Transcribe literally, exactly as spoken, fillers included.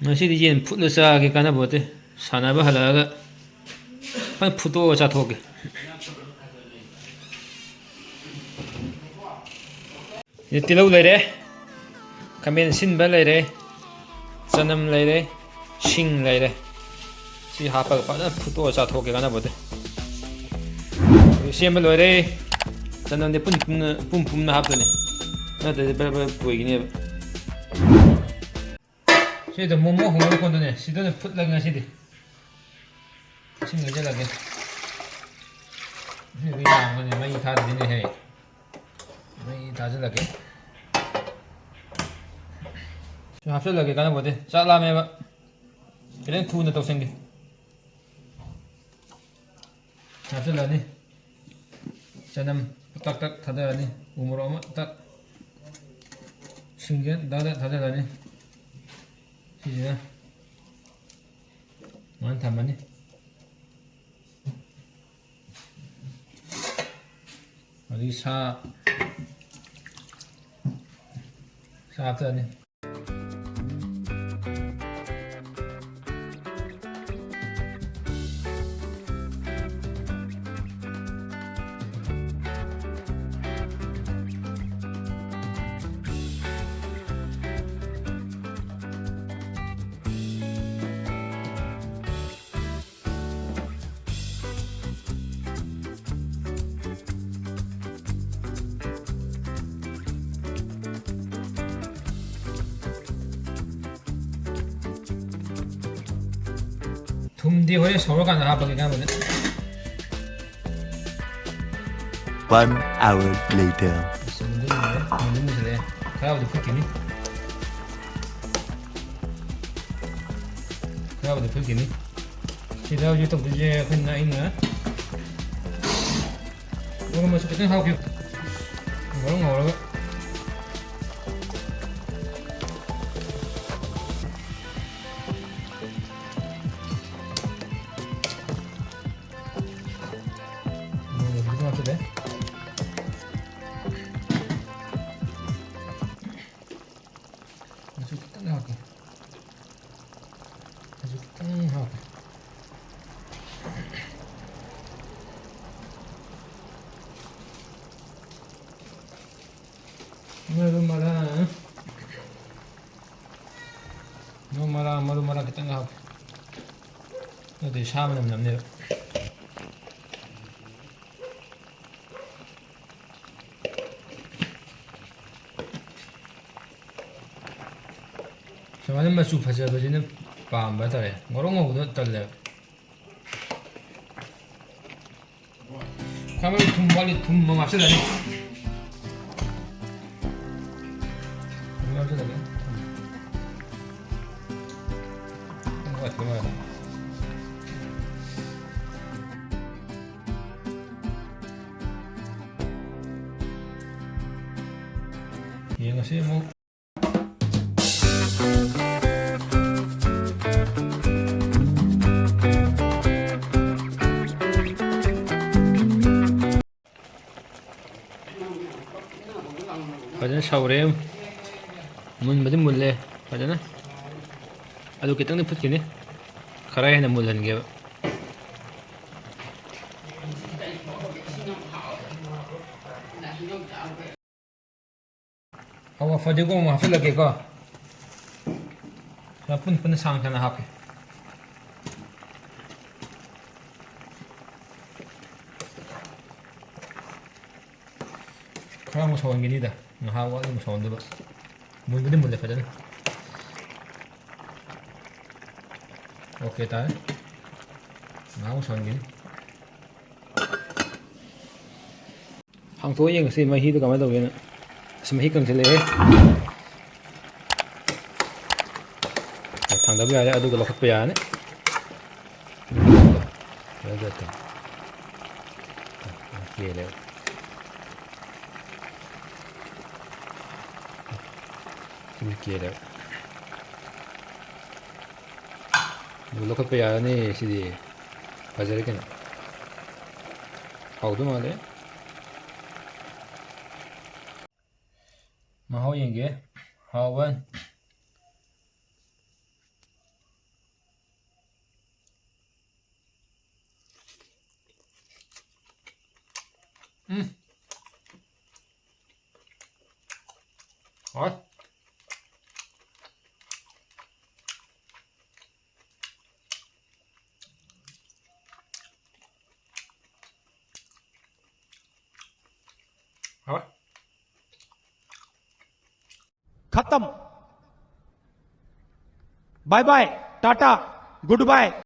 ꯉꯁꯤꯗꯤ ꯌꯦꯟ ꯐꯨꯠꯂ ꯆꯥꯒꯦ, ꯀꯥꯟꯅꯕ ꯅꯠꯇꯦ꯫ ꯁꯥꯟꯅꯕ ꯍꯜꯂꯛꯑꯒ ꯐꯖꯅ ꯐꯨꯠꯇꯣꯛꯑꯒ ꯆꯥꯊꯣꯛꯀꯦ꯫ ꯁꯤꯗ ꯇꯤꯜꯍꯧ ꯂꯩꯔꯦ, ꯈꯥꯃꯦꯟ ꯑꯁꯤꯟꯕ ꯂꯩꯔꯦ, ꯆꯅꯝ ꯂꯩꯔꯦ, ꯁꯤꯡ ꯂꯩꯔꯦ꯫ ꯁꯤ ꯍꯥꯞꯄꯒ ꯐꯖꯅ ꯐꯨꯠꯇꯣꯛꯑ ꯆꯥꯊꯣꯛꯀꯦ, ꯀꯥꯟꯅꯕ ꯅꯠꯇꯦ꯫ ꯑꯗꯨ ꯁꯦꯝꯕ ꯂꯣꯏꯔꯦ꯫ ꯆꯅꯝꯗꯤ ꯄꯨꯟ ꯄꯨꯟꯅ, ꯄꯨꯝ ꯄꯨꯝꯅ ꯍꯥꯞꯇꯣꯏꯅꯦ, ꯅꯠꯇ꯭ꯔꯗꯤ ꯕꯔ ꯕꯔ ꯇꯣꯏꯒꯤꯅꯦꯕ꯫ ꯁꯤꯗ ꯃꯣꯃꯣ ꯍꯧꯔ ꯀꯣꯟꯗꯨꯅꯦ, ꯁꯤꯗ ꯑꯣꯏꯅ ꯐꯨꯠꯂꯒꯦ ꯉꯁꯤꯗꯤ꯫ ꯏꯁꯤꯡ ꯍꯩꯖꯤꯜꯂꯒꯦ꯫ ꯏꯁꯤꯡꯗꯤ ꯌꯥꯝꯕꯅꯦ, ꯃꯩ ꯊꯥꯗ꯭ꯔꯤꯅꯦꯍꯦ꯫ ꯃꯩ ꯊꯥꯖꯤꯜꯂꯒꯦ꯫ ꯁꯨꯝ ꯍꯥꯞꯆꯤꯜꯂꯒꯦ, ꯀꯥꯟꯅꯕ ꯅꯠꯇꯦ꯫ ꯆꯥꯛ ꯂꯥꯝꯃꯦꯕ꯫ ꯈꯤꯇꯪ ꯊꯨꯅ ꯇꯧꯁꯟꯒꯦ꯫ ꯍꯥꯞꯆꯤꯜꯂꯅꯤ꯫ ꯆꯅꯝ ꯇꯛ ꯇꯛ ꯊꯥꯗꯔꯅꯤ꯫ ꯎ ꯃꯣꯔꯣꯛ ꯑꯃ ꯇꯛ꯫ ꯁꯤꯡꯁꯦ ꯗꯛ ꯗꯛ ꯊꯥꯗꯔꯅꯤ꯫ ꯁꯤꯁꯤꯅ ꯁꯨꯃꯥꯏꯅ ꯊꯝꯃꯅꯤ꯫ ꯑꯗꯒꯤ ꯁꯥ, ꯁꯥ ꯍꯥꯞꯆꯤꯜꯂꯅꯤ꯫ ꯊꯨꯝꯗꯤ ꯍꯣꯔꯦꯟ ꯁꯧꯔꯀꯥꯟꯗ ꯍꯥꯞꯄꯒꯦ, ꯑꯍꯥꯟꯕꯗ꯫ One hour later. ꯑꯁ, ꯃꯨꯟꯗꯤ ꯃꯨꯟꯂꯦ, ꯃꯨꯟꯗꯤ ꯃꯨꯟꯁꯤꯜꯂꯛꯑꯦ꯫ ꯈꯔꯕꯨꯗꯤ ꯐꯨꯠꯈꯤꯅꯤ꯫ ꯈꯔꯕꯨꯗꯤ ꯐꯨꯠꯈꯤꯅꯤ꯫ ꯁꯤꯗ ꯍꯧꯖꯤꯛ ꯇꯧꯗꯣꯏꯁꯦ ꯑꯩꯈꯣꯏꯅ, ꯑꯩꯅ ꯃꯣꯔꯣꯛ ꯃꯆꯨ ꯈꯤꯇꯪ ꯍꯥꯞꯈꯤꯕ꯫ ꯉꯧꯔ ꯉꯧꯔꯒ꯫ ꯃꯣꯔꯣꯛ ꯃꯆꯨ ꯈꯤꯇꯪ ꯍꯥꯞꯆꯤꯜꯂꯦ꯫ ꯃꯆꯨ ꯈꯤꯇꯪ ꯍꯥꯞꯀꯦ꯫ ꯑꯗꯨꯗꯤ ꯁꯥ ꯃꯅꯝ ꯅꯝꯅꯦꯕ꯫ ꯁꯨꯃꯥꯏꯅ ꯃꯆꯨ ꯐꯖꯕꯁꯤꯅ ꯄꯥꯝꯕ ꯍꯥꯏꯇꯥꯔꯦ꯫ ꯉꯧꯔꯣꯛ ꯉꯧꯕꯗꯣ ꯇꯜꯂꯦꯕ꯫ ꯈ꯭ꯋꯥꯏ ꯃꯔꯨ ꯊꯨꯝ ꯋꯥꯠꯂꯤ, ꯊꯨꯝ ꯑꯃ ꯍꯥꯞꯆꯤꯜꯂꯅꯤ꯫ ꯊꯨꯝ ꯍꯥꯞꯆꯤꯜꯂꯒꯦ꯫ ꯊꯨꯝ꯫ ꯊꯨꯝ ꯋꯥꯠꯄ ꯃꯥꯜꯂꯦ꯫ ꯌꯦꯡꯉꯁꯤ ꯑꯃꯨꯛ꯫ ꯐꯖꯅ ꯁꯧꯔꯦ꯫ ꯃꯨꯟꯕꯗꯤ ꯃꯨꯜꯂꯦ ꯐꯖꯅ꯫ ꯑꯗꯨ ꯈꯤꯇꯪꯗꯤ ꯐꯨꯠꯈꯤꯅꯤ꯫ ꯈꯔ ꯍꯦꯟꯅ ꯃꯨꯜꯍꯟꯒꯦꯕ꯫ ꯑꯧ, ꯐꯗꯤꯒꯣꯝ ꯑꯃꯨꯛ ꯍꯥꯞꯆꯤꯜꯂꯛꯀꯦꯀꯣ꯫ ꯁꯨꯃꯥꯏ ꯄꯨꯟ ꯄꯨꯟꯅ ꯁꯥꯡ ꯁꯥꯡꯅ ꯍꯥꯞꯀꯦ꯫ ꯈꯔ ꯑꯃꯨꯛ ꯁꯧꯍꯟꯈꯤꯅꯤꯗ, ꯉꯥꯏꯍꯥꯛ ꯋꯥꯠꯂꯤ ꯑꯃꯨꯛ ꯁꯧꯍꯟꯗꯣꯏꯕ꯫ ꯃꯨꯟꯕꯨꯗꯤ ꯃꯨꯜꯂꯦ ꯐꯖꯅ꯫ ꯑꯣꯀꯦ ꯇꯥꯔꯦ꯫ ꯉꯥꯏꯍꯥꯛ ꯑꯃꯨꯛ ꯁꯧꯍꯟꯈꯤꯅꯤ꯫ ꯍꯥꯡꯇꯣꯛꯑ ꯌꯦꯡꯉꯁꯤ ꯃꯍꯤꯗꯣ ꯀꯃꯥꯏꯅ ꯇꯧꯒꯦꯅ꯫ ꯑꯁ, ꯃꯍꯤ ꯀꯪꯁꯤꯜꯂꯛꯑꯦ꯫ ꯊꯥꯡꯗꯕ ꯌꯥꯔꯦ, ꯑꯗꯨꯒ ꯂꯧꯈꯠꯄ ꯌꯥꯔꯅꯤ꯫ ꯐꯖꯅ ꯀꯦꯜꯂꯦꯕ꯫ ꯁꯤꯗꯤ ꯀꯦꯜꯂꯦꯕ꯫ ꯑꯗꯨ ꯂꯧꯈꯠꯄ ꯌꯥꯔꯅꯤ ꯁꯤꯗꯤ꯫ ꯐꯖꯔꯦ ꯀꯩꯅꯣ꯫ ꯍꯥꯎꯗꯧ ꯃꯥꯜꯂꯦ꯫ ꯃꯍꯥꯎ ꯌꯦꯡꯒꯦ꯫ ꯍꯥꯎꯕ꯫ ꯎꯝ꯫ ꯍꯣꯏ꯫ ꯍꯥꯎꯋꯦ꯫ खत्म। Bye bye, tata, good bye.